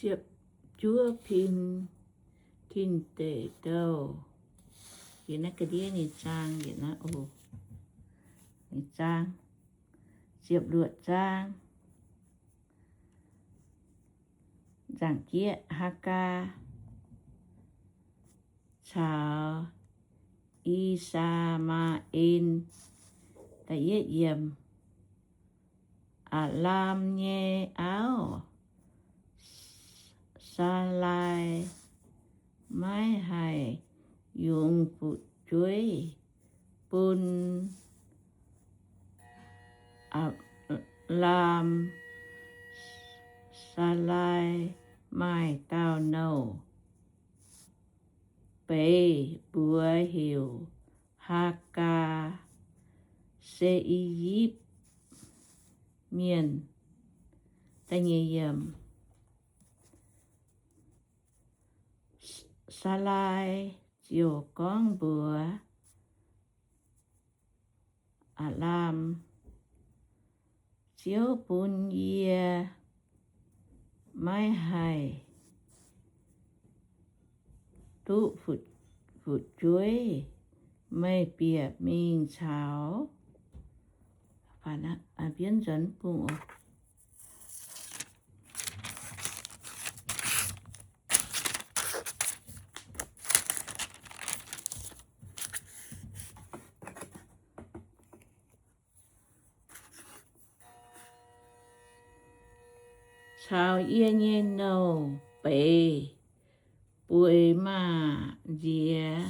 ziepc juov pin tin deic douh. Yie naaiv ga'ndiev ninh zaang, yie naaiv oc, ninh zaang, ziepc luoqc zaang, nzaangc jieqv, Haagaa caux I^saa^maa^en. Da'yietv yiemc. Aa^laam nyei auv, Saalaai, maiv haih yungz fu'jueiv bun Aa^laam. Saalaai maaih dauh nouh beiz mbuox heuc Haagaa, se I^yipv Mienh. Da'nyeic yiemc. Saalaai ziouc gorngv mbuox Aa^laam, Ziouv bun yie maiv haih duqv fu'jueiv, meih bieqc mingh caux caux yie nyei nouh beiz bueix maaz-nziex.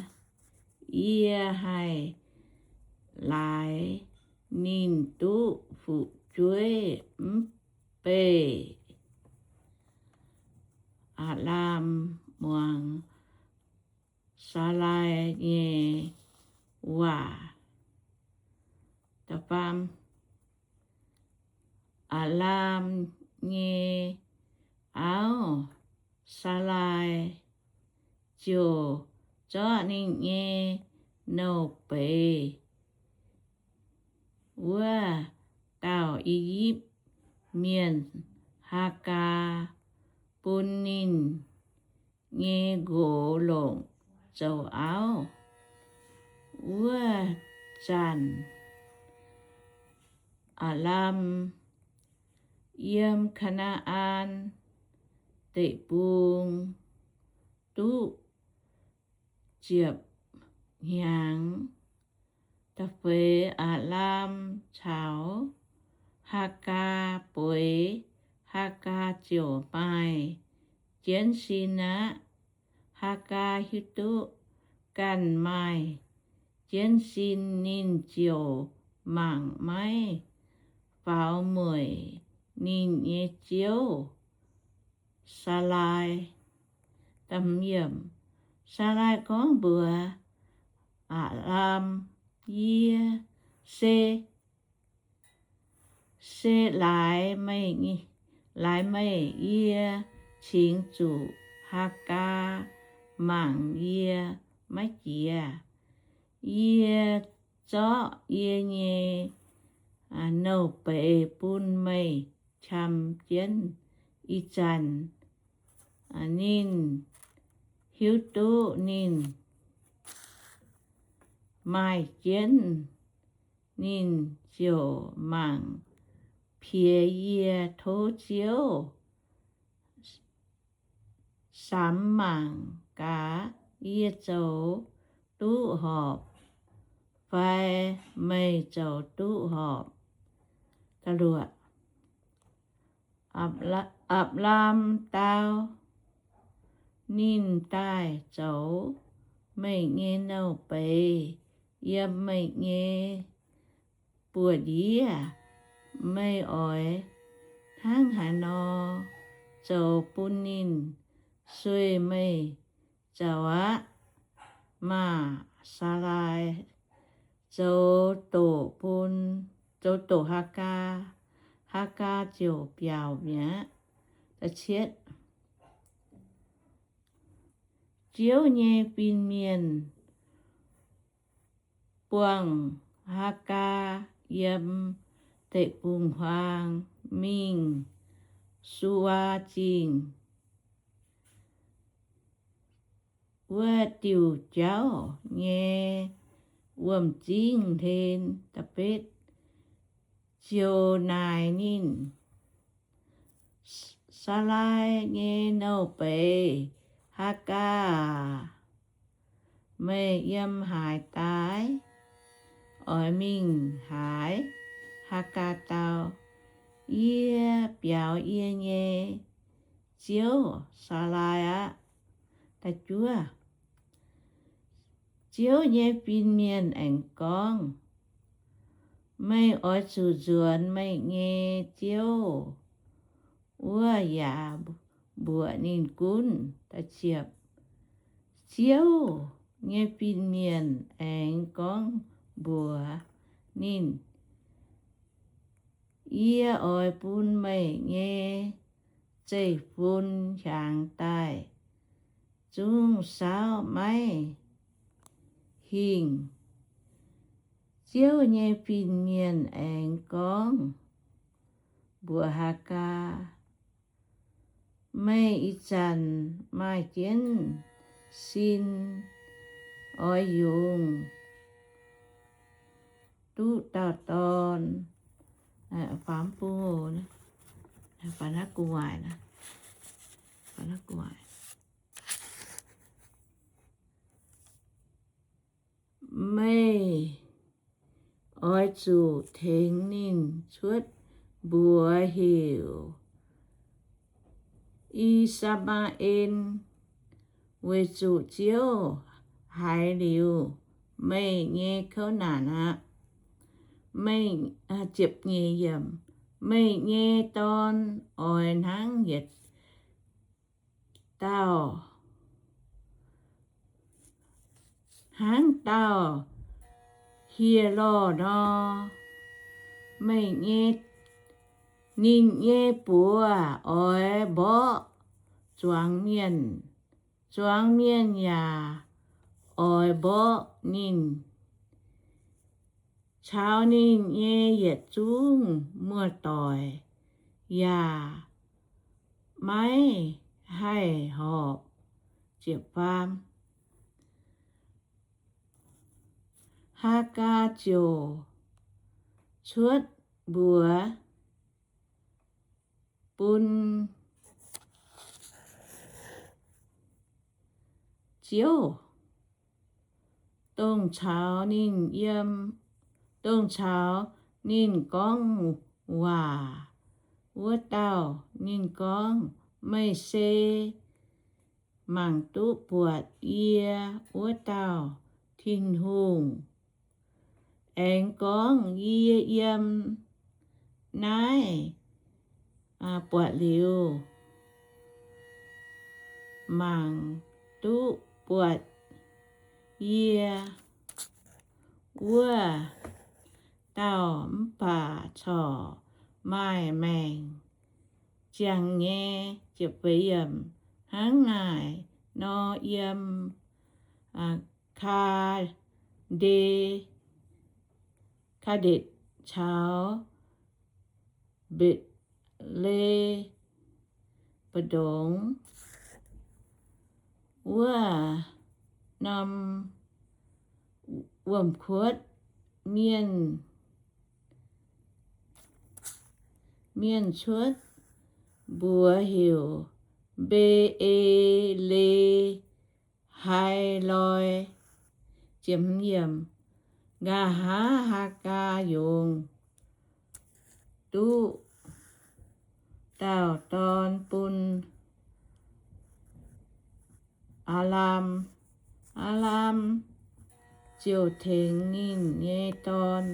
Yie haih laaix ninh duqv fu'jueiv mv beih. Aa^laam muangx Saalaai nyei waac. Aa^laam nyei auv, Saalaai, ziouc zorqv ninh nyei nouh beiz wuov dauh I^yipv Mienh, Haagaa, bun ninh nyei nqox longc zoux auv. Wuov zanc Aa^laam yiem Kaa^naa^an Deic-Bung duqv ziepc hnyangx. Da'feix Aa^laam caux Haagaa bueix. Haagaa ziouc maaih jienv sin aqv. Haagaa hiuv duqv ganh maaih jienv sin, ninh ziouc mangc maiv faaux mueic ninh nyei ziouv, Saalaai. Saalaai gorngv mbuox Aa^laam, Yie se, se laaix meih, laaix meih yie cingx zuqc Haagaa mangc yie maiv jiex. Yie zorqv yie nyei nouh beiz bun meih qam jienv. Ih zanc ninh hiuv duqv ninh maaih jienv, ninh ziouc mangc piex yie. Tov Ziouv samx mangc gaax, yie zoux duqv horpc fai meih zoux duqv horpc. Aa^laam dau, Ninh daaih zoux meih nyei nouh beiz yiem meih nyei buoz-ndiev. Meih oix hnangv haaix nor zoux bun ninh sueih meih zoux aqv. Maah! Saalaai zoux doqc bun, zoux doqc Haagaa, Haagaa ziouc biaux mi'aqv. Ziouv nyei fin-mienh buangh Haagaa yiem deic-bung-huaang mingh Suwaa Zingh. wuov diuh jauv nyei wuom-zingv hlen. Ziouc naaic ninh, Saalaai nyei nouh beiz, Haagaa aac, meih yiem haaix daaih? Oix mingh haaix? Haagaa dau, Yie biaux yie nyei ziouv, Saalaai aqv. Ziouv nyei fin-mienh aengx gorngv, Meih oix zuqc nzuonx meih nyei ziouv wuov yaac mbuox ninh gunv. Ziouv nyei fin-mienh aengx gorngv mbuox ninh, Yie oix bun meih nyei zeiv-fun hiaangx daaih zungv saauv maiv hingh. Ziouv nyei fin-mienh aengx gorngv mbuox Haagaa, Meih ih zanc maaih jienv sin oix yungz duqv dauh dorn. Meih oix zuqc tengx ninh cuotv mbuox heuc I^saa^maa^en, weic zuqc Ziouv haiz liuz meih nyei kouv naanc aqv. Meih, meih nyei dorn oix hnangv yietc dauh, hnangv dauh hieh lorh nor. Meih nyei, ninh nyei buoz oix mborqv zuangx mienh, zuangx mienh yaac oix mborqv ninh. Caux ninh nyei yietc zungv muoz-doic yaac maiv haih horpc. Haagaa ziouc cuotv mbuox bun Ziouv, dongh caux ninh yiem, dongh caux ninh gorngv waac wuov dauh. Ninh gorngv, Meih se mangc duqv buatc yie wuov dauh Tin-Hungh. Aengx gorngv, Yie yiem naaiv buatc liuz, mangc duqv buatc yie wuov dauh mv baac corc maaih maengc ziangh nyei. Hnangv naaic nor, yiem Kaa^nde, Kaa^ndetc caux Mbetc^le mbu'ndongx wuov norm wuom-kuotv mienh, mienh cuotv mbuox heuc Mbe^e^le^hai^loi. Nqa'haav Haagaa yungz duqv dauh dorn bun Aalam. Aalam ziouc tengx ninh nyei dorn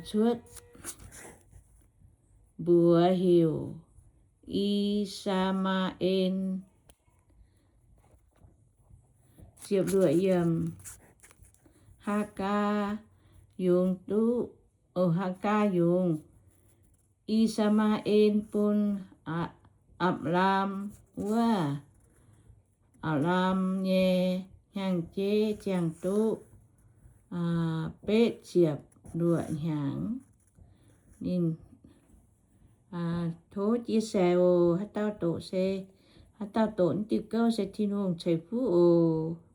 cuotv mbuox heuc I^saa^maa^en. Haagaa yungz duqv, Haagaa yungz I^saa^maa^en bun Apc^laam wuov. Apc^laam nyei hnyangx-jeiv ziangh duqv betv ziepc luoqc hnyangx. Ninh tov jiez saix oc. Haaix dauh doqc se Haaix dauh doqc naaiv diuh gouv se Tin-Hungh ceix fuqv oc.